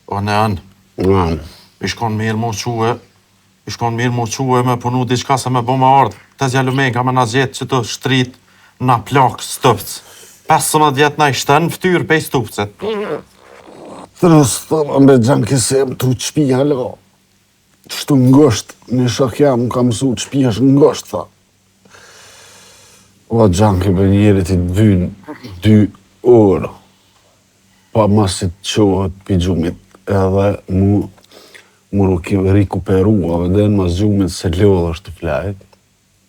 O nënë, Nënë. ish kon mirë mu çue, ish kon mirë mu çue me punu diçka se me bo me ardhë, tezja Lumenka me na gjetë që të shtrit na plak stupc. 15 vjet na i shten në ftyrë pej stupcit. Trëstëm, me gjanë se jem tu qpi hala. Qështu ngosht, një shok jam, më ka mësu qpi është ngosht, tha. O gjanki për njeri ti të vynë dy orë, pa masi të çohet pi gjumit, edhe mu, mu rikuperu, a vëden mas gjumit se lodhë është të flajt,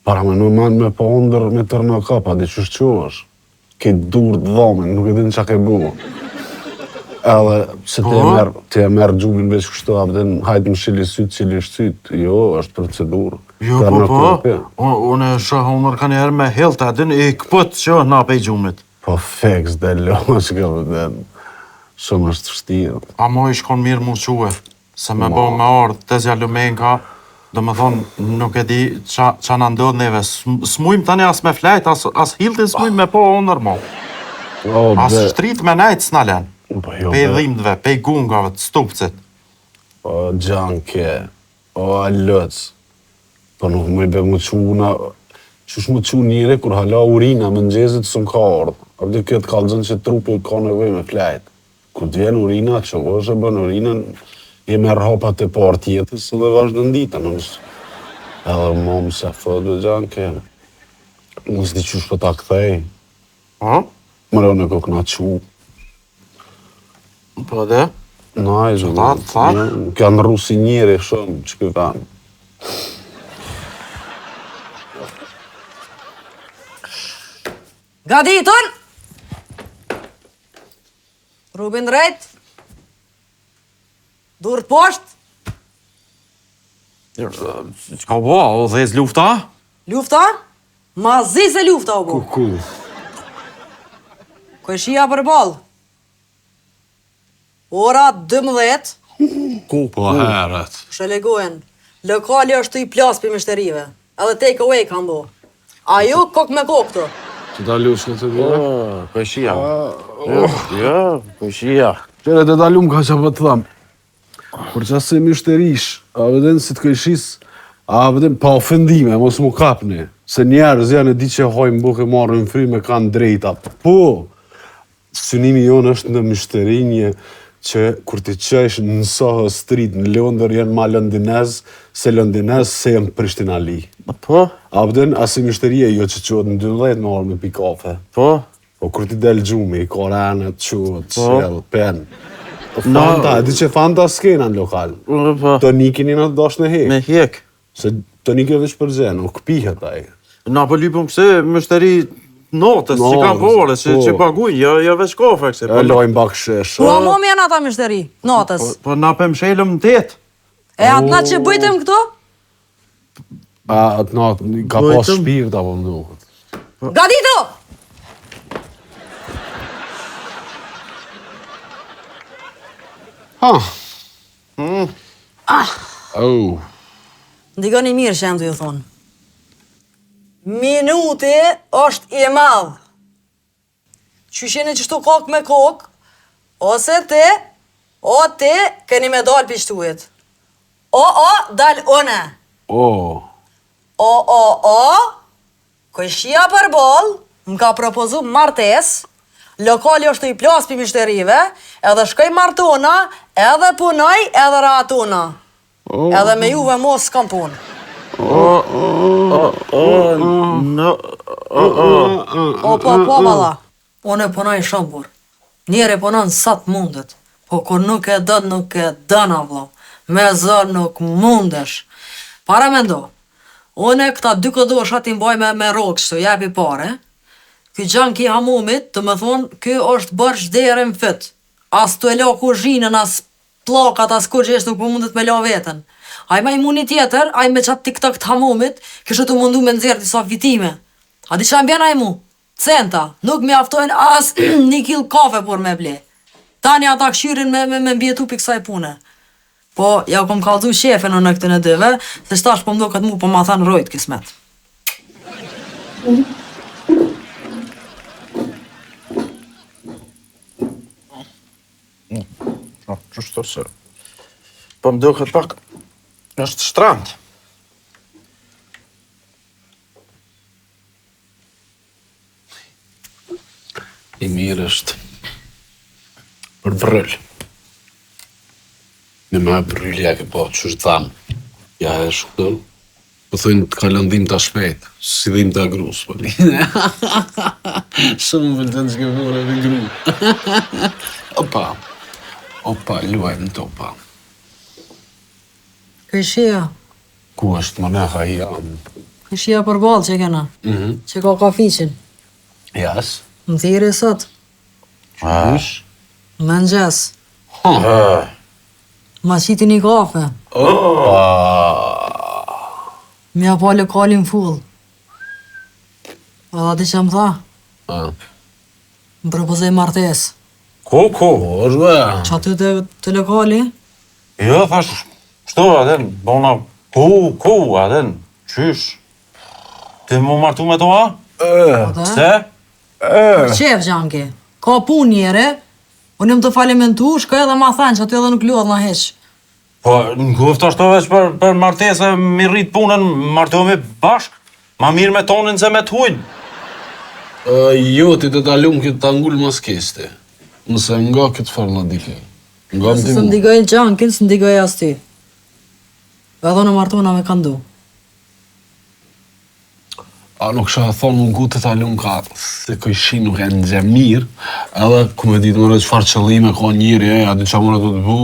para me normal me pa ëndërr me tërnakap, a di qysh çohesh, ke dur të dhomin, nuk e din çka ke bu. Edhe se ti e Po? merr, ti e merr gjumin veç kështu, a vëden, hajt më shili sytë, çili sytë, jo, është procedurë. Jo, po, po, unë e shoh ëndërr ka njëherë me hilt, a din, i këput që na pej gjumit. Po feks dhe lo, që ka vëden, shumë është vështirë. A mo ish kon mirë mu çue, se me bo me ardhë tezja Lumenka, do me thonë, nuk e di qa, qa na ndodh neve, s'mujmë tani as me flajt, as, as hiltin s'mujmë me po ëndërr mo. O, As be, shtrit me nejt s'na len, po jo, pej be, dhimtve, pej gungave, të stupcit. o gjanke, o aloc, po nuk muj be mu çu na, qysh mu çu njeri kur hala urina mëngjezit s'më ka ardhë. A di kjo të kallzon që trupi ka nevojë me flajt. Kur të vjen urina, çohesh e bën urinën, i merr hapat e parë të jetës dhe vazhdon ditën. Unë s- Edhe mo më se thot be gjanke, unë s'di qysh po ta kthej. Ha? Mëre unë e kokna çu. Po dhe? Najë, Tha, tha? Ka ndrru si njeri shumë që ky vend. Gaditën! Trupin drejt. Durt poshtë. Çka u bo, u dhez lufta? Lufta? Ma zi se lufta u bo. Ku? Kojshia përballë. Ora 12. Ku? Po herët. Shelegojën. Lokali është tu i plas pi mishterive. Edhe take away kanë bo. A ju kok me kok këtu. Që ta lush në të vjera? Kojshia. Jo, kojshia. Qere të dalum ka që po të tham. Kur që se mishterish, a vëden si të kojshis, a vëden pa ofendime, mos mu kapni. Se njerëz janë e di që hojnë bukë e marrin frymë e kanë drejta. Po, synimi jonë është në myshterinje që kur t'i qesh në Soho Street në Londër janë ma londinez se londinez se janë prishtinali. Po, A vëden, asi myshterie jo që qohet në 12 me orë me pi kafe. po. Po kur ti del gjumi, i ka renet, qohet, Po. qell, pen. Po Fanta, e di që Fanta s'kena në lokal. Po, Tonikin i në të dash në hek. me hjek. Se toniki veç për gje, nuk pihet ai. Na po lypëm këse myshteri natës, që kanë Natës, pare, që, po. që paguajnë, jo, jo veç kafe këse. E Po, lojmë bakshesh. Po a mo më janë ata myshteri, natës. po, po na pe mshelëm në tetë. E atë natë që bëjtëm këtu? A, atë natë, ka pas Bojtëm. shpirt, apo më duket. Gatitu! Ha. Ah. Oh. Ndigoni mirë që jam të ju thonë. Minuti është i madh. Qysh jeni qështu kokë me kokë, ose ti, o ti, keni me dalë pi qëtuit. O, o, dal une. O. O, o, o, Kojshia përballë, më ka propozu martesë, lokali është i plas pi mishterive, edhe shkoj martona, edhe punoj, edhe rahatona. Edhe me juve mos s'kam punë. O, o, no, o, o. O, po, po, valla. Unë e punoj shumë burr. Njeri punon sa të mundet, po kur nuk e don, nuk e don, a vlla. Me zor nuk mundesh. Para mendo, unë këta dy kodosha t'i mbaj me, me rrogë qëtu, jepi pare. Ky xhanki i hamumit, do me thonë, ky është borxh deri në fyt. As tu e la kuzhinën, as pllakat, as kurgjë nuk po mundet me la veten. Ai majmuni tjetër, ai me qatë TikTok të hamumit, kishte tu mundu me nxjerr disa fitime. A di qa m'bjen ai mu? Centa, nuk mjaftojnë as një kill kafe por me ble. Tani ata kqyrin me, me, me mbjetu pi kësaj pune. Po, ja kom kallzu shefin unë këtyne dyve, se shtash po m'doket mu po ma thanë rojt kismet. Qështu se... Po më duket pak... është shtrant. I mirë është për brryl. Në me brryl ja ke po, që është dhamë. Ja e shkëtën. Po thojnë të kalon dhimta shpejt, si dhimta e grus, po li. Shumë më pëlqen që ke bërë edhe gru. Opa. Opa, luajmë topa. Kojshia. Ku është më neha i jam? Kojshia përballë që kena. Mm -hmm. Që ka kafiqin. Jas. Më thirri sot. Qysh? Mëngjes. Ha. Ma qiti një kafe. Opa. M'ja pa lokalin full. Edhe di që më tha? A. Më propozoi martesë. Ku, ku? Po, është be. Që aty te, te lokali? Jo, thash, shto, adhen, bona, ku, ku, adhen, qysh? Ti mu martu me to, a? E. Po dhe? Se? Për qef, gjanki. Ka punë njëre, unë jam të falimentu, shkoj edhe ma thanë që aty edhe nuk luhet na hiq. Po, në kuftë ashtu veç për, për martesë, mi rrit punën, martohemi bashk, ma mirë me tonin se me t'hujnë. Jo, ti të ta lumë këtë ta ngull mas keste. Nëse nga këtë farë në dike. Nga më Nëse ti s'më mu. ndigoj gjankin, s'më ndigoj as ty. Edhe unë martona me kandu. A nuk kisha thonë mu ngu të ta lumë ka se kojshi nuk e njeh mirë, edhe ku me ditë mëre çfarë qëllime ka njeri, e, a di qa mëre do të bu,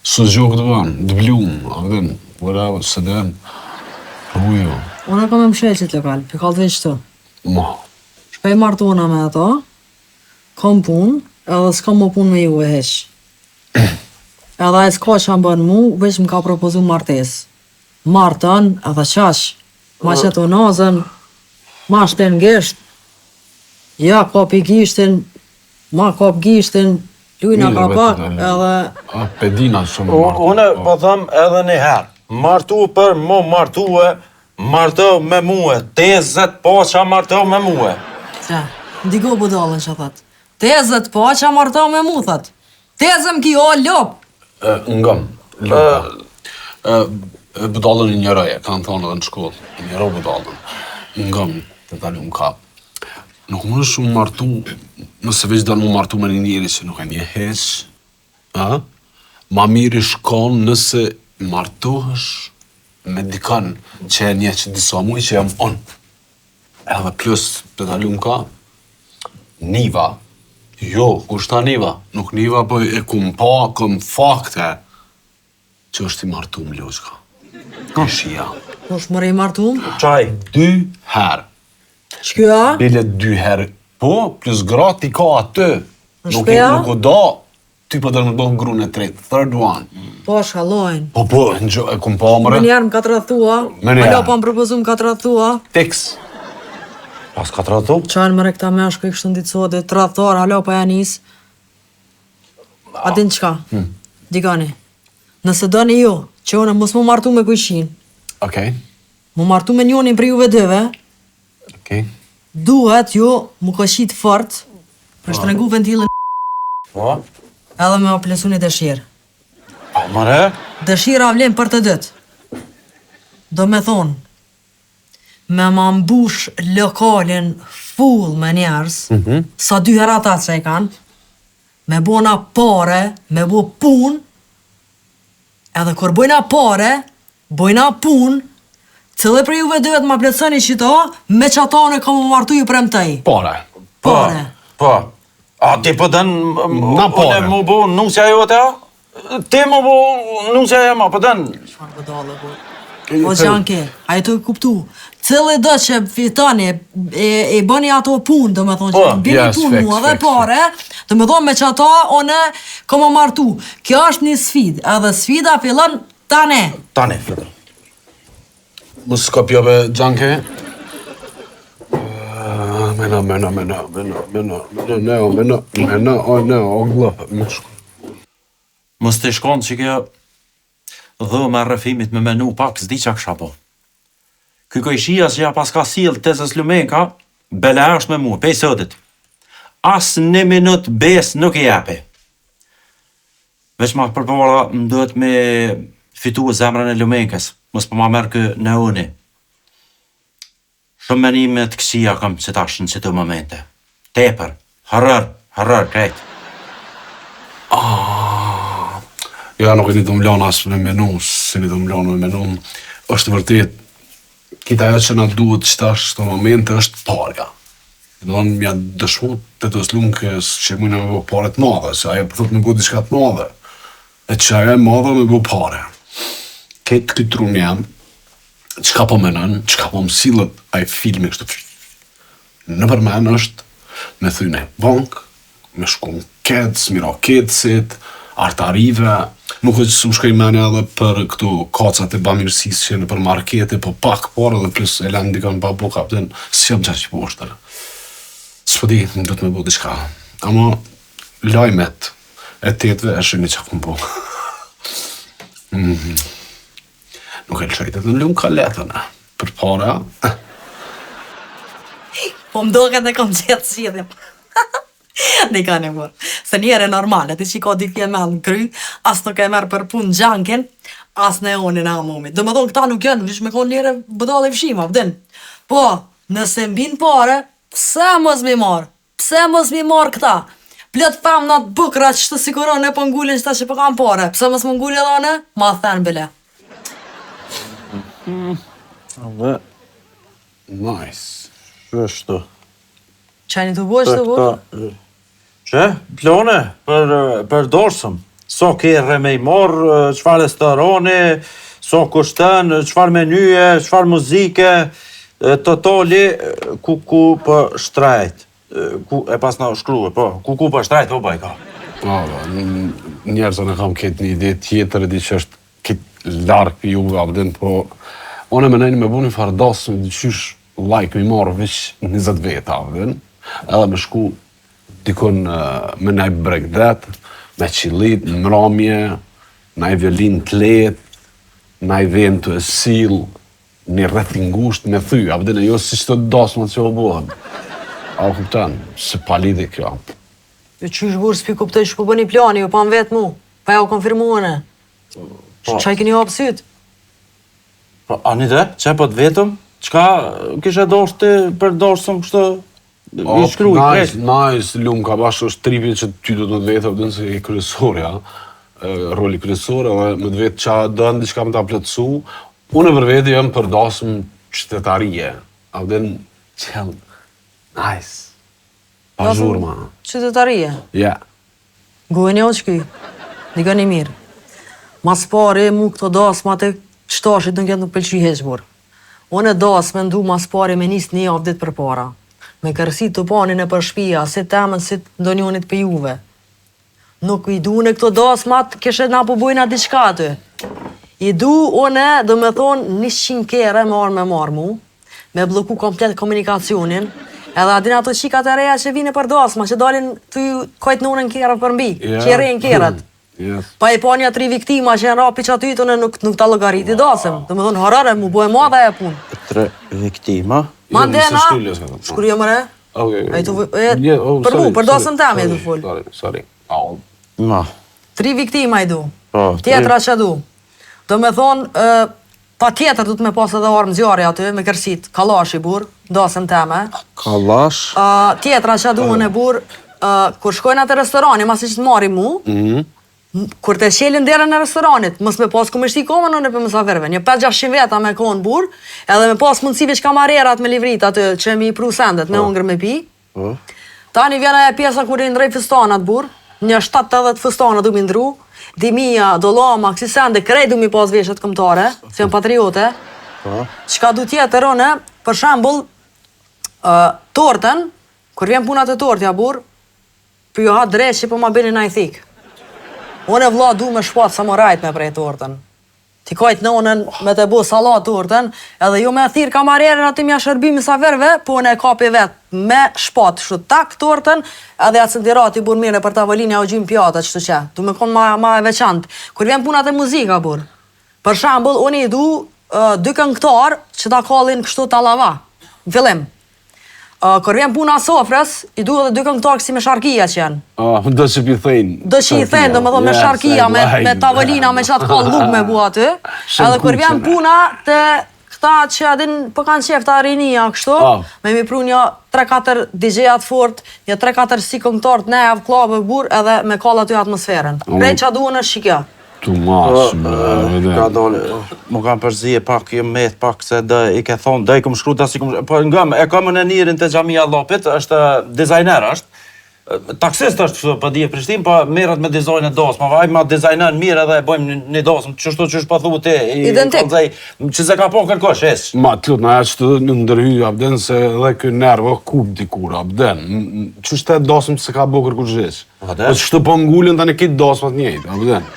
së gjokë të bën, të blum, a vëdin, whatever, se den, ruju, Unë kam e mshel qëtë lokal, për kallë qëtu. ma. Shpej martona me ato, kam punë, edhe s'kam më punë me juve hiq. Edhe ai s'ka që më bën mu, veç më ka propozu martesë. Marton, edhe qaq. Ma qet unazën, ma shten gisht, ja kap i gishtin, ma kap gishtin, lujna Mirë, ka vetë pak, ta lujnë. edhe A, pedina shumë U- martu. Unë po them edhe një herë, martu për mu martue, marto me mue, tezet paqa marto me mue. Qa, ndigo budallën që thot. Tezet po, qa marto me mu, thot. Teze më ki, o lop. E, Ngëm, lupa. E, e, budallën injoroje, kanë thonë edhe në shkollë, injoro budallën. Ngëm, të ta lumë ka. Nuk më është mu martu, nëse veç don mu martu me një njeri që nuk e njeh hiq, a? Ma mirë i shkon nëse martohesh me dikon që e njeh që disa muaj që jam unë. Edhe plus, të ta lumë ka, Niva. Jo, kush ta Niva? Nuk Niva, po e kum pa, kom fakte që është i martum loqka. Këshia. Kush more i martum? Qaj, Dy herë. Qky a? Bile dy herë. Po, plus gratë i ka aty. Në Nuk, i, shpia? nuk u do. Ty po do me do grun e tretë. Third one. Po, shkallojnë. Po, po, në gjo, e kum pa Me mre. njerë më ka tradhtua. Me njerë. Alo, po më propozu më ka tradhtua. Tiks. pas ka tradhtu? Qanë më këta meshkuj kështu në ditë sot, tradhtar, alo, po ja nis. A din çka? Hmm. Digani. Nëse doni ju, që unë mos mu martu me kujshin, Okej. mu martu me njonin për juve dyve, Okej. duhet ju mu koshit fort, për shtrëngu ventilin Po, edhe me oplesu një dëshirë. po mëre, Dëshira vlen për të dytë. Do me thonë, me ma mbush lokalin full me njerëz, sa dy herë ata që e kanë, me bona pare, me bo punë, edhe kur bojna pare, bojna punë, cili për juve dyvet ma plotësoni qito, me që ata unë kam u martu ju premtoj. Pare. po, Pare. po. A ti po dën, Na pare. unë mu bu nusja jote, a? Ti mu bu nusja jema, po dën. Çfarë budallë po. Po gjanke, a je të kuptu? Cili do që fitoni, e, e bëni ato punë, do me thonë, që Po, bini yes, punë fix, mua dhe fix, pare, do me thonë me që ata one kom më martu. Kjo është një sfidë, edhe sfida fillon tani. Tani, fillon. Mos kopjove gjanke. Eh, Mena, mena, mena, mena, mena, mena, neo, mena, mena, o, neo, o, glëp, më shku. Mos të shkon që kjo dhëma e rrëfimit me menu pak, s'di qa kisha bo. Ky kojshia që ja pas ka sjell tezës Lumenka, bela është me mua, pej sotit. As një minut bes nuk i jepi. Veç ma përpara më duhet me fitu zemrën e Lumenkës, mos po ma merr ky Neoni. Shumë menime të këqija kam qetash në qëto momente. Tepër. Horror, horror krejt. Ah, ja nuk jeni tu m'lanë as me menu, s'jeni tu m'lanë me menu. Është vërtet, kita ajo që na duhet qetash këto momente është parja. Do të thonë, m'ja dëshmu tetës Lumkës që mujna me bo pare të madhe, se ajo po thotë me bo diçka të madhe. E që ajo e madhe me bo pare. Këtë ky trun jam, çka po menon, çka po më sillet ai filmi kështu nëpër men është me thy në bank, me shku në kec, mi ra kecit, artarive, nuk është se më shkoi menja edhe për këto kacat e bamirësisë që nëpër markete, po pak por edhe plus e lanë dikon pa bukë, a kupton, s'jam qaq i poshtër. S'po di, më duhet me bo diçka. Ama lajmet e tetëve e shihni çka kom bo. Mm. Nuk e lëshoj të lumë ka letën, për para. Po më doket e kom gjetë zgjidhjen. Ne ka një burë. Se njeri normale, ti që i ka dy fije mend në kry, as nuk e merr për punë xhankin, as neonin e hamumit. Do me thonë, këta nuk janë, veç me konë njeri budallë i fshima, vëdin. Po, nëse mbin pare, pse mos mi marrë? Pse mos mi marrë këta? Plot femna të bukura që të siguron e po ngulin qëta që po kanë pare. Pse mos më ngulin edhe unë? Ma then bile. Dhe Nice. Kështu. Qa një të bo që të bo? Që? Plane për, për dasëm. Sa kerre me i marrë, çfarë restorani, sa kushton, çfarë menyje, çfarë muzike, totali, ku ku po shtrejt. Ku e pas na shkrue, po, ku ku po shtrejt, po bëj ka. Po, njerëz unë kam këtë një ide tjetër, e di që është këtë larg për juve, a din, po unë e menoj me bu një farë dasëm, diqysh like mi marrë veç 20 veta, a din, edhe me shku dikun me naj bregdet, me qilit, në mramje, naj violin të letë, naj vend të e sill, një rreth i ngusht me thy, a din, e jo si qëto dasmat që o bohen. A o kupton, se pa lidhje kjo. Jo qysh burë s'pi kuptoj që po bëni plani, ju pa më vetë mu, pa ja u konfirmu une. Po. Qa i keni hapë sytë? Po, ani de, që po të vetëm? Çka kishe dashtë ti për dasëm kështu? I shkruaj, nice, nice, lum ka bash është tripi që ty do të të vetë, a se je kryesorja, roli kryesor edhe me të vetë qa don diçka me ta plotësu. Unë për vete jam për dasëm qytetarie. A din chill. Nice. Pa zhurma. Qytetarie? Ja. Yeah. Gojën e qky. Dëgjoni mirë. Mas pari, mu këto dasmat e qëtashit nuk janë nuk pëlqy hiq burë. Unë dasmën du mas pari me nis një javë ditë përpara. Me kërsit tupanin nëpër shpia, si temën, si ndonjonit për juve. Nuk i du unë këto dasmat, kishe na po bojna diçka aty. I du une, do me thonë, 100 kerre me arë me marrë mu, me blloku komplet komunikacionin, edhe a din ato qikat e reja që vinë për dasma, që dalin të kojt nonën kerrë për mbi, yeah. që i rejnë kerret. Yes. Pa i pa një tri viktima që janë rapi që aty të nuk, nuk ta llogariti dasëm. Do me thonë, horror, mu bo e madhe e punë. Tre viktima. Ma ndena, shkru jo mëre? Okay. Ai tu e oh, për mu, për dasëm teme tu fol. Sorry, sorry. Ma. Tri viktima i du. Po. Tjetra që du. Do me thonë, pa tjetër du të me pas edhe armë zjarri aty, me kërsit, kallashi burr, dasëm teme. Kallash. Uh, tjetra që du unë burr, uh, kur shkojnë atë restorani, masi që të marri mu, mm -hmm. Kur të çelin derën e restoranit, mos me pas ku me shti komën unë për mysafirëve, një 5-600 veta me konë burr, edhe me pas mundësi veç kamarerat me livrit aty që mi pru sendet, me po. hongër me pi. Po. Tani vjen ajo pjesa kur i ndroj fustanat burr, një 70 fustana du mi ndru, dimija, dollama, kësi sende, krejt du mi pas veshjet kombëtare, se jam patriote. Po. Çka du tjetër unë, për shembull, uh, tortën, kur vjen puna te tortja burr, Po ju ha dreqi po ma bini naj thik. Unë vlla du me shpat samurajt me prej tortën. Ti kajt nonën me të bo sallat tortën, edhe jo me thirr kamarierin aty m'ja shërby mysafirëve, po unë e kapi vet me shpat, kështu tak tortën, edhe ja cëndirati burr mirë nëpër tavolinë ja u gjyn pjata kështu që. Du me kon ma ma e veçantë. Kur vjen puna te muzika burr. Për shembull, unë i du uh, dy këngëtar që ta kallin kështu tallava. Në fillim. Uh, kur vjen puna sofrës, i duhet edhe dy këngëtarë kësi me sharkia që janë. Oh, do që pi thejnë. Do që i thejnë, domethënë me sharkia, me, me tavolina, me qatë ka llugë me bu aty. Edhe kur vjen puna te këta që a din po kanë qef ta rinia kështu, oh. me mi pru një 3-4 DJ-a të fort, një 3-4 si këngëtarë të nejave klube burr edhe me kall aty atmosferën. Oh. Krejt ça duhen është qikjo. Too much, bre, Ka dole, mu kam përzie pak, jo met pak, se dë i ke thonë, dë i kom shkru, da si kom shkru, po ngëm, e kam në njërin të xhamia Llapit, është dizajner është, taksist është kështu, po di e Prishtinë, po merret me dizajne dasma, ai ma dizajnon mirë edhe e bëjmë një, një dasmë, qështu qysh po thu ti, i Identik. kallzej, që se ka po kërkosh, hiç. Ma të lutem, aja që të në ndërhy, abden, se edhe ky nervo kup dikur, abden. Qysh të dasëm që se ka bo kërkush hiç. Po dhe? Po qështu po ngulen tani krejt dasmat njëjtë, a kupton?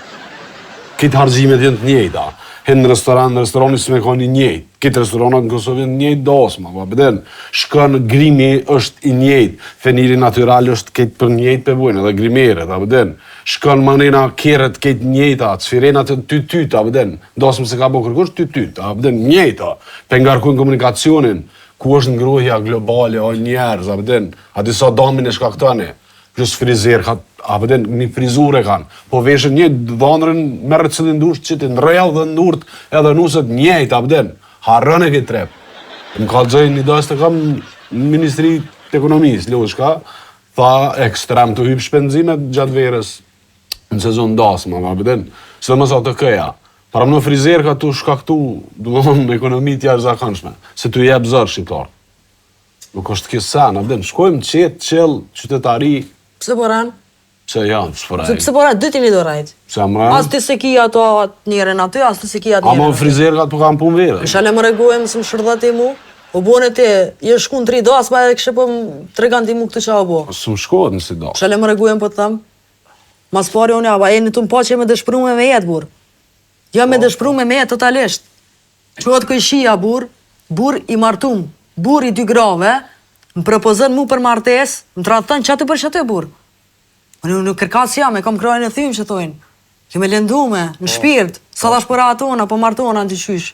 Krejt harxhimet janë të njëjta. Hin në restoran, restorani s'me kanë i njëjtë. Krejt restoranat në Kosovë janë të njëjtë dasma, po kupton? Shkon grimi është i njëjtë, feniri natyral është krejt për njëjtë pe bojnë, edhe grimeret, a kupton? Shkon manena kerret krejt njëjta, sirenat ty ty, a kupton? Dasmë se ka bo kërkush ty ty, a kupton? Njëjta. Pe ngarkojnë komunikacionin, ku është ngrohja globale, o njerëz, a kupton? A di sa damin e shkaktoni? Plus frizer, ka, a po din, një frizurë e kanë. Po veshin një dhandrën, merre cilin dush, që ti nrejall dhe ndurt, edhe nuset njëjtë, a po din. Harron e këtë trep. Më kallzoi një dost e kam në Ministri të Ekonomisë, Loshka, tha ekstrem të hypë shpenzimet gjatë verës në sezon dasma, a po din. Sidomos ATK-ja. Paramendo frizer ka tu shkaktu, domethënë, ekonomi të jashtëzakonshme, se tu jep zor shqiptar. Nuk është kjo sen, a din, shkojmë qetë, chill, qytetari. Pse po rren? Pse jam, s'po rrej. Pse po rren, dy t'jeni tu rrejt. Pse jam rren? As ti s'e ki ato atë njerin aty, as ti s'e ki atë njerin. Ama frizerkat po kanë punë verë. Shale më regojmë, se më shërdha ti mu. U bone ti, je shku në tri dasma edhe kishe po më tregon ti mu këtë ça u bo. S'më shkohet në si dasmë. Shale më regojmë po të them. Mas pari unë, a jeni tu më pa që me dëshpru me me jetë, burr. Jam e dëshprume me jetë totalisht. Çohet kojshia burr, burr i martum, burr i dy grave, më propozon mu për martesë, më tradhton qaty për qaty burr. Unë nuk kërkas jam, e kam krahin e thym që thojnë. Jam e lëndume, në shpirt, sa thash po rahatona, po martona diqysh.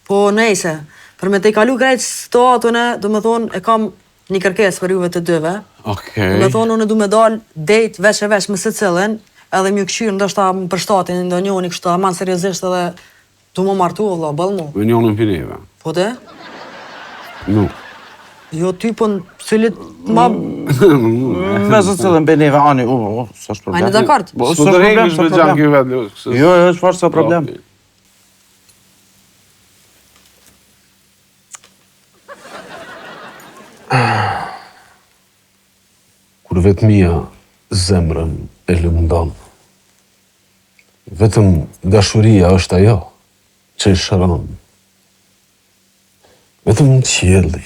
Po nejse, për me tejkalu krejt situatën, domethonë e kam një kërkesë për juve të dyve. Okej. Domethonë unë du me dal date veç e veç me secilin, edhe m'ju kqyr ndoshta më përshtatin ndonjoni kështu aman seriozisht edhe Du m'u martu o vlla, boll mo. Me njënën prej neve. Po de? Nuk. Jo ty po në cilit ma... Me secilën prej neve, ani, u, u, s'është problem. Ani dakord. Po, s'po s'është problem, s'është s'është problem. problem. Jo, jo, çfarë s'ka problem. Kur vetmia zemrën e lëndon. Vetëm dashuria është ajo që e shëron. Vetëm qielli,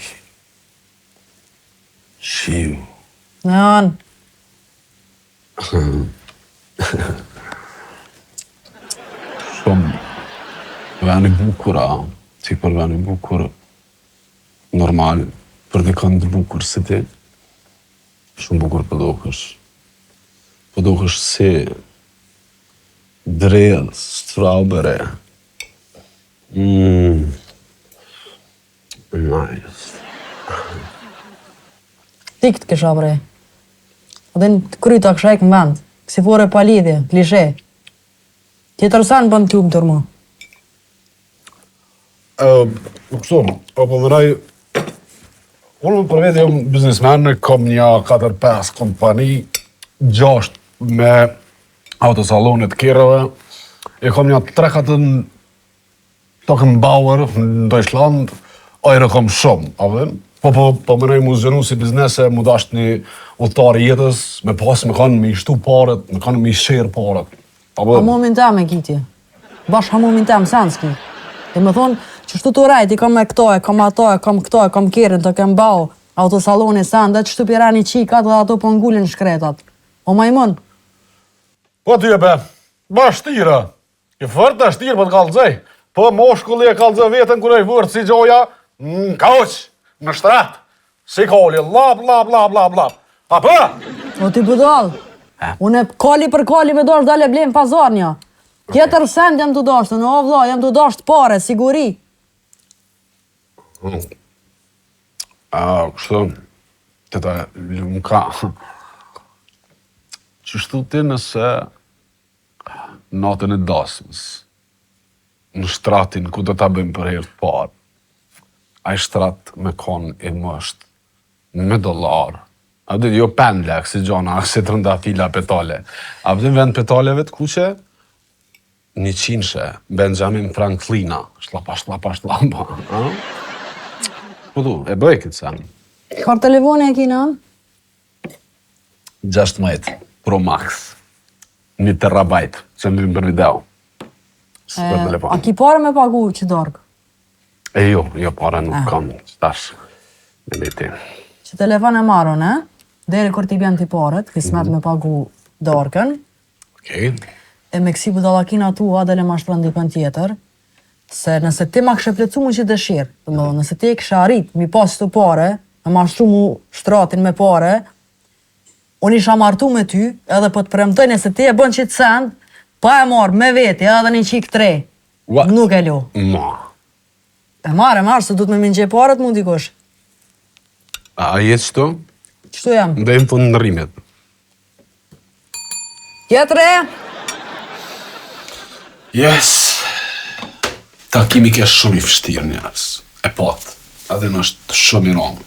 shiu. Nën. Shumë ven i bukur, a? Tepër ven i bukur, normal, për dikën të bukur si ti. Shumë bukur po dokesh. Po dokesh si dredhë, strawberry. Mm. Nice. Ti këtë kisha bre. Dhe në kry ta kisha ik në vend. Kësi fore pa lidhje, klishe. Tjetër sen bën të lumtur mu. Kështu, po po mëraj, unë për vete jam biznesmen, kom një 4-5 kompani, 6 me autosalonet kerreve, e kom një 3-4 Tokënbauer në Deutschland, ajrë kom shumë, a vjen? Po, po, po menoj mu zgjanu si biznes e mu dasht një udhëtar i jetës, me pas me kanë me i shtu paret, me kanë me i share paret. A vjen? Hamumin tem e ki ti. Bash hamumin tem, sen s'ki. Domethonë, qështu të rajt, i kam me këto, e kam ato, e kam këto, e kam kerrin, të kem bau, autosaloni, sendet, qështu pi rani qikat dhe ato po ngulin shkretat. O majmun. Po ty e be, ba shtira, I fort e shtirë po të kallzoj. Po moshkulli e kallzon veten kur e vërë si gjoja në kauç, në shtrat. Si kali, llap, llap, llap, llap, llap. A po? O ti budall. Unë kali për kali me dashtë dale blem pazar një. Tjetër send jam tu dashtë, unë o vlla, jam tu dashtë pare, siguri. A, kështu. Të ta lumë ka. Qështu ti nëse natën e dasmës, në shtratin ku do ta bëjmë për herë të parë, ai shtrat me kon i musht me dollar, a di jo pendla, kësi gjona, si trëndafila petale, a di vend petaleve të kuqe, njëqinshe, Benjamin Franklina, shllapa, shllapa, shllapa, a? Po du, e bëj këtë sen. Çfarë telefoni e ki na? 16 Pro Max, 1 terabajt, që më për video. Super telefon. A ki pare me pagu që darkë? E jo, jo pare nuk ah. kam, që tash, me leti. Që telefon e marrën, e? Deri kur t'i bjen ti paret, kismet mm -hmm. me pagu darkën. Okej. E me kësi budallakina tua, dele ma shtron dikën tjetër, se nëse ti ma kishe plotësu mu që dëshirë, domethënë, nëse ti e kishe arrit mi pas të pare, me ma shtru mu shtratin me pare, unë isha martu me ty, edhe po të premtoj nëse ti e bën qitë send, pa e marrë me veti edhe një qikë tre, What? nuk e lo. Ma. E marrë, e marrë, se duhet me më ngje paret mu dikush. A, a je qëtu? Qëtu jam. Ndejmë të ndërrimit. Tjetre! Yes! Takimi ke shumë i vështirë njerëz. E pat. Edhe në është shumë i ronë.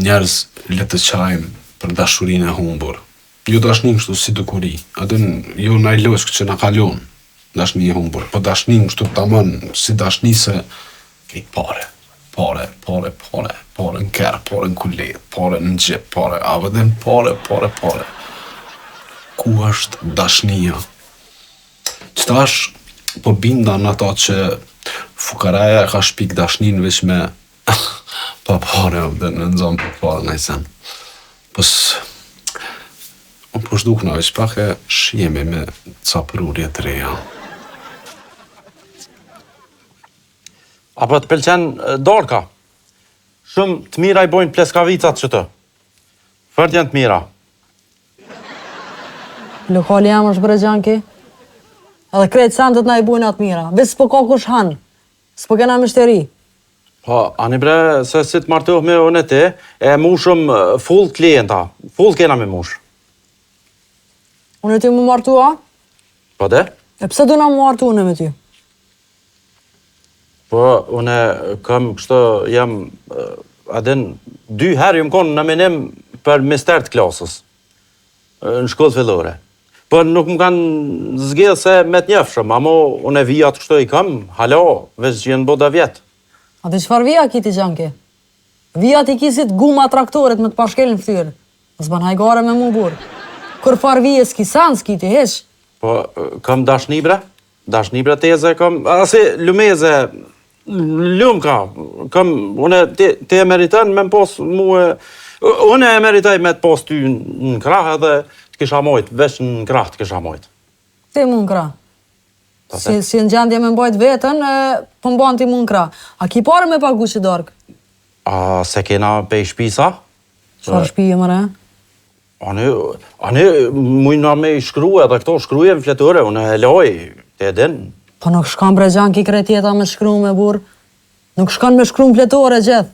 Njerëz, le të qajmë për dashurinë e humbur. Jo dashnin kështu si dukuri. Edhe jo naj loqkë që na kalon. Dashni e humbur. Po dashnin kështu tamam si dashni se Kejt pare, pare, pare, pare, pare në kerr, pare në kuletë, pare në xhep, pare, a vetëm pare, pare, pare. Ku është dashnia? Qëtash po binda në ato që fukaraja e ka shpik dashnin veç me pa pare, dhe në nxonë pa pare në sen. Po s... Unë po zhdukna veç pak e shihemi me ca prurje të reja. A po të pëlqen darka? Shumë të mira i bojnë pleskavicat që të. Fort janë të mira. Lokali jam është bre gjanki. Edhe krejt sendet na i bojnë atë mira. Veç s'po ka kush han. S'po kena myshteri. Po, ani bre, se si të martohemi unë e ti, e mushëm full klienta. Full kena me mush. Unë e ti mu martu, a? Po de? E pse do na mu martu unë me ty? Po, une kam kështu, jam, a din, dy herë jam konë nominim për mister të klasës, në shkollë fillore. Po, nuk më kanë zgjedh se me të njefshëm, amo une vijat kështu i kam, hala, veç që janë bo dhe vjet. A di çfarë vija ki ti gjanki? Vijat i ki si të guma traktorit me të pa shkel në ftyrë. S'ban hajgare me mu burrë. Kurrfarë vije s'ki sen s'ki ti hiç. Po, kam dashni bre, Dashni bre teze kam, asi lumeze, lum ka, kam, une, ti, ti e meriton me më pos mue, une e meritoj me të pos ty në krah edhe të kisha mojt, veç në krah të kisha mojt. Ti mu në krah? Si, s'je në gjendje me mbajt veten, e, po mban ti mu në krah. A ki pare me pagu që darkë? A, se kena pej shpisa? Çfarë shpije more? Ani, ani, mujna me i shkru edhe këto shkruje në fletore, unë e loj, ti e din. Po nuk shkon bre gjanki krejt jeta me shkru me burrë. Nuk shkon me shkru në fletore gjithë.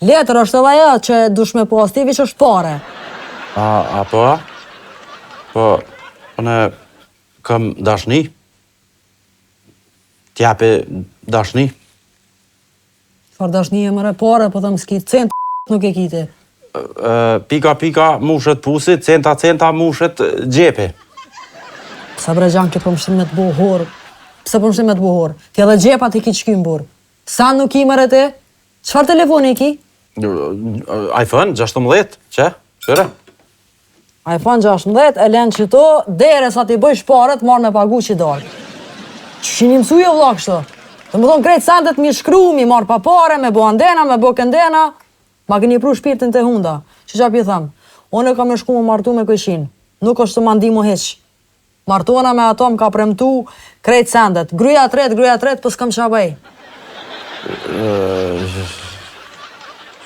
Letër është edhe ajo që dush me pas ti, veç është pare. A, a po a? Po, unë kam dashni. T'japi dashni. Çfarë dashnie more pare, po them s'ki cent nuk e ki ti. Pika pika mushet pusi, centa centa mushet xhepi. Pse bre gjanki po m'shtin me të bo horë? Pse po m'shtin me të bo horë? Ti edhe xhepat i ki t'shkym burrë. Sa nuk ki more ti? Çfarë telefoni i ki? iPhone 16, që? Qyre? iPhone 16 e len qëto, deri sa t'i bëjsh paret, marr me pagu që darkë. Qysh jeni mësu jo vlla kështu? Domethonë krejt sendet mi shkru, mi marr pa pare, me bo andena, me bo këndena, ma keni pru shpirtin te hunda. Që qa p'i them? Unë kam me shku me martu me kojshin. Nuk është të ma ndihmu hiq. Martona me ato më ka premtu krejt sendet. Gruja tret, gruja tret, po s'kam qa bëj.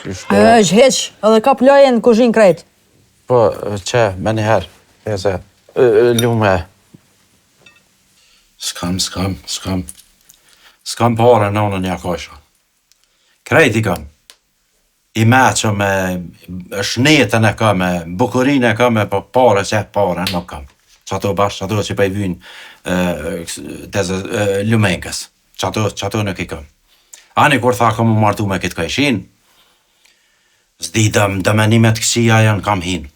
E, hiq, edhe ka ploje në kuzhinë krejt. Po, që, me njëherë, teze, lume. S'kam, s'kam, s'kam. S'kam pare në onën ja kojsha. Krejt i kam. I meçëm e shnetën e kam e bukurinë e kam e po pare qe pare nuk kam. Qato bash qato që po i vyjnë teze Lumenkës. Qato qato nuk i kam. Ani kur tha kam u martu me këtë kojshinë, s'di do do menime të këqija janë kam hin.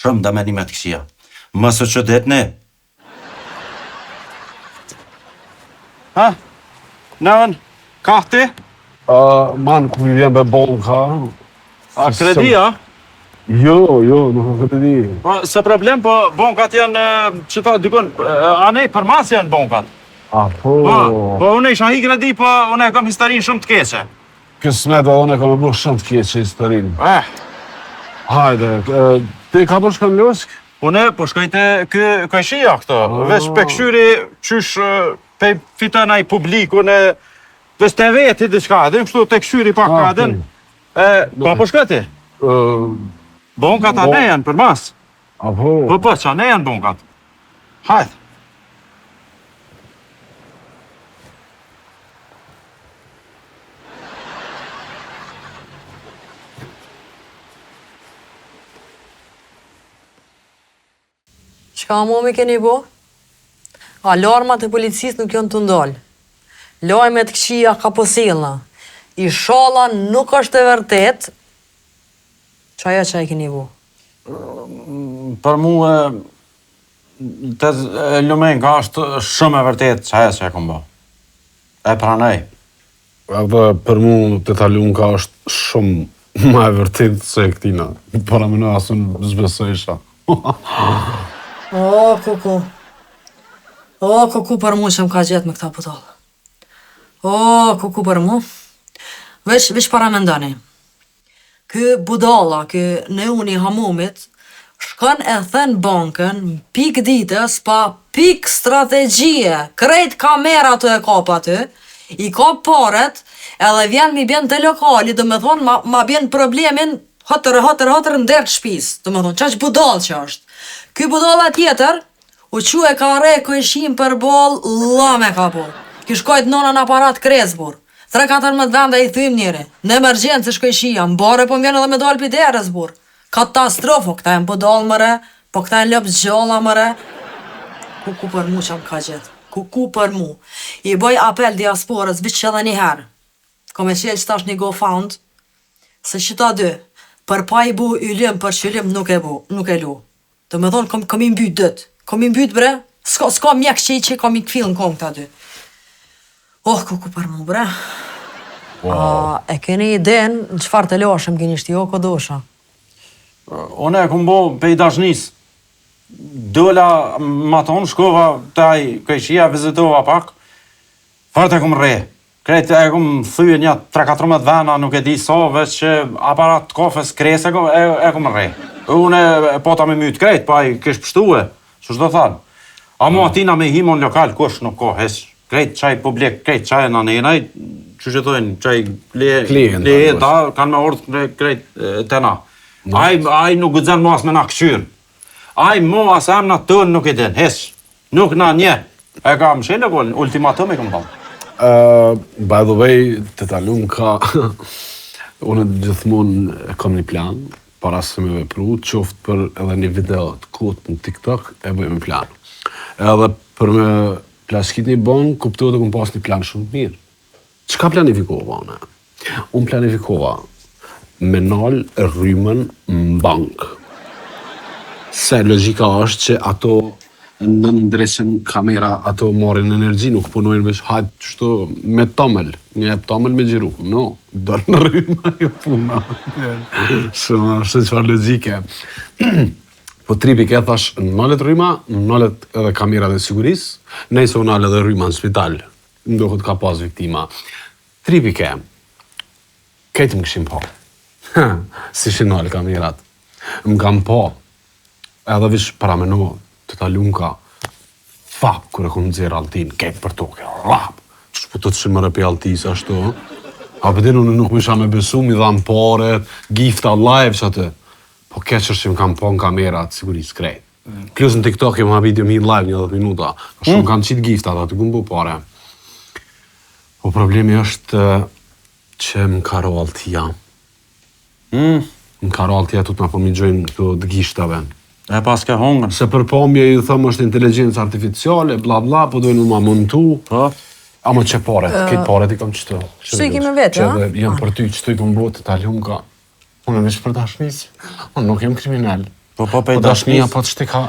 Shumë do menime të këqija. Mos u çuditni. Ha? Nën, kah ti? Uh, man, ku i vjen be bonka? A kredi, a? Jo, jo, nuk e kredi. Po, se problem, po bonkat janë, që ta dikon, anej, për mas janë bonkat. A, po. Po, po unë isha hi kredi, po unë e kam historinë shumë të keqe. Kësmet edhe unë e kam e bo shumë të keqe historinë. Eh. Hajde, ti ka po shkon Loskë? Unë po shkoj te ky kojshia këto, oh. veç pe kqyri qysh pe fiton ai publikun e veç te veti diçka, edhe kështu te kqyri pak ah, ka E, po po shkoj ti? Ë, bonkat bo... anë janë përmas. Apo. Po po, çanë janë bonkat. Hajt. Çka mo mi keni bo? Alarmat e policisë nuk janë tu ndalë. Lajme të këqija ka po sjellna. Ishalla nuk është e vërtetë qajo që e keni bo. Për mua te Lumenka është shumë e vërtetë qajo që e kom bo. E pranoj. Edhe për mu teta Lumka është shumë ma e vërtetë se e këtina. Parameno as unë s'besojsha. O, kuku. O, kuku për mu që më ka gjetë me këta budalla. O, kuku për mu. Veç, veç paramendoni. Ky budalla, ky neuni i hamumit, shkon e then bankën në pikë ditës pa pikë strategjie, krejt kamerat tu e kap aty, i kap paret edhe vjen m'i bjen te lokali, domethonë ma ma bjen problemin hotër hotër hotër në derë të shpisë, domethonë qaq budall që është. Ky budalla tjetër U çu e ka rreh kojshinë përballë llom e ka bo. Kish kajt nona në aparat kres burr. Tre 14 vende i thym njeri. Në emergjencë është kojshia, n'bare po m'vjen edhe me dalë pi derës burr. Katastrofë, po këta janë budall more, po këta janë lopë gjalla more. Kuku për mu që më ka gjetë. Kuku për mu. I boj apel diasporës veç edhe një herë. Kom e çelë qitash një GoFund, se qita dy, për pa i bu ylim për qylim nuk e bu, nuk e lu. Domethonë, kom, kom i mbyt dyt. Kom i mbyt bre, s'ka, s'ka mjek që i që kom i kfill në kom këta dy. Oh, kuku për mu bre. Wow. A, e keni iden në çfarë telashe më keni shti, o kodosha? Unë e kom bo pej dashnis. Dola ma tonë, shkova te ai kojshia, vizitova pak. Fort e kom rreh. Krejt e kom thy nja 3-14 vena, nuk e di sa, veç aparat të kafes kres e kom, e, e kom rreh. Unë e pata me myt krejt, pa i kish pështue, që s'do thanë. A mu atina me hi mo në lokal, kush nuk ka hiç. Krejt qaj publik, krejt qaj në nenaj, që që thojnë, qaj Klienta, klienta, kanë me ardhë krejt te na. Ai, ai nuk guxon mo as me na këqyrë. Ai mo as emnat tonë nuk i din, hiç. Nuk na njeh. E ka mshel lokalin, ultimatum i kom dhënë. Uh, by the way, teta Lumka, unë gjithmonë e kam një plan, para se me vepru, qoftë për edhe një video të kotë në TikTok, e bëj me plan. Edhe për me plaçkit një bankë, kuptohet e kom pas një plan shumë të mirë. Çka planifikova unë? Unë planifikova me nal rrymën në bankë. Se logjika është që ato në ndreqen kamera, ato marrin energji, nuk punojnë veç hajt qështu me tomël, një jep tomël me xhiru. No, do në rrymë ajo puna. Shumë është çfarë logjike. Po tripi ke thash, nalet rryma, nalet edhe kamerat e sigurisë, nejse u nal edhe rryma në spital. Ndoshta ka pas viktima. Tripi ke. Krejt më kishin pa. S'ishin nalë kamerat. Më kanë pa. Edhe veç parameno, teta Lumka. Fap, kur e kom nxjerr alltin, krejt për toke, rap. Qysh po të të më rëpi alltis ashtu. A po din unë nuk m'isha me besu, mi dhanë paret, gifta live që atë. Po keq është që më kanë pa në kamerat, sigurisë krejt. Plus në TikTok e ma video mi live një 10 minuta. Shumë mm. kanë qitë gifta, aty ku bo pare. Po problemi është që më ka ro alltia. Mm. Në karal tjetër të na po m'i gjojnë këto të gishtave. E pas ke hongën. Se për pamje ju thëmë është inteligjencë artificiale, bla bla, po dojnë ma montu. Po. Ama që paret, këtë paret i kam qëto. Qëto i ke me vete, Që a? edhe janë për ty, qëto i kam bo të talunka. Unë veç për dashnisë, unë nuk jam kriminal. Po, po, pe Po dashnia dashnisë. po të shti ka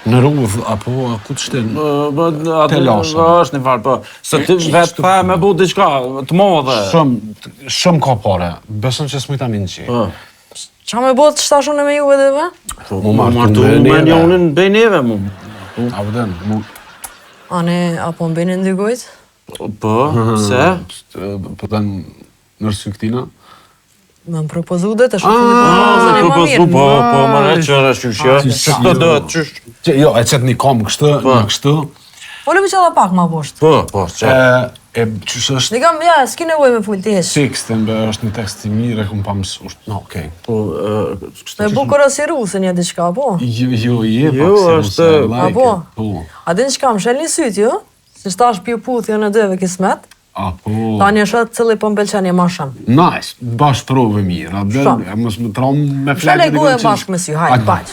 në rrugë, apo a ku të shtin? Po, po, aty Telashe. është një farë, po. Se ti vetë pa me bu diçka të madhe. Shumë, shumë ka pare. Beson që s'mujta mi në qi. Po. Qa me bo të shtash unë me juve dhe Po, Mu mu martu martu me me neve. njonin bej neve, mu. A vëden, mu... Ane, apo më bini ndygojt? Po, se? Po të në rësy këtina. Më më propozu dhe të shumë Ah, ah, me propozu, po, po, më re qëre, qysh, jo. Qysh, Se këto do, qysh. Që, jo, e qëtë një kom kështu, një kështu. Pole me qella pak ma poshtë. Po, po, që. E, e qysh është Një kam, ja, s'ki nevojë me fol ti heq. tekstin, be, është një tekst i mirë, e kom pa mësu. është- No, okej. Po, e, kështu. Me bukur si ruse një diçka, po? Jo, jo, je Jo, pak si është- ruse, I like A, po? it, Po. A din çka më shel një syt, jo? Se shtash pju puthje në dëve kismet. A, po. Tani është cili po më pëlqen një ma shumë. Nice, bash provë mirë, a Shumë. bën, mos më trom me Shele flakë. gojën bashkë me sy, hajde, baq.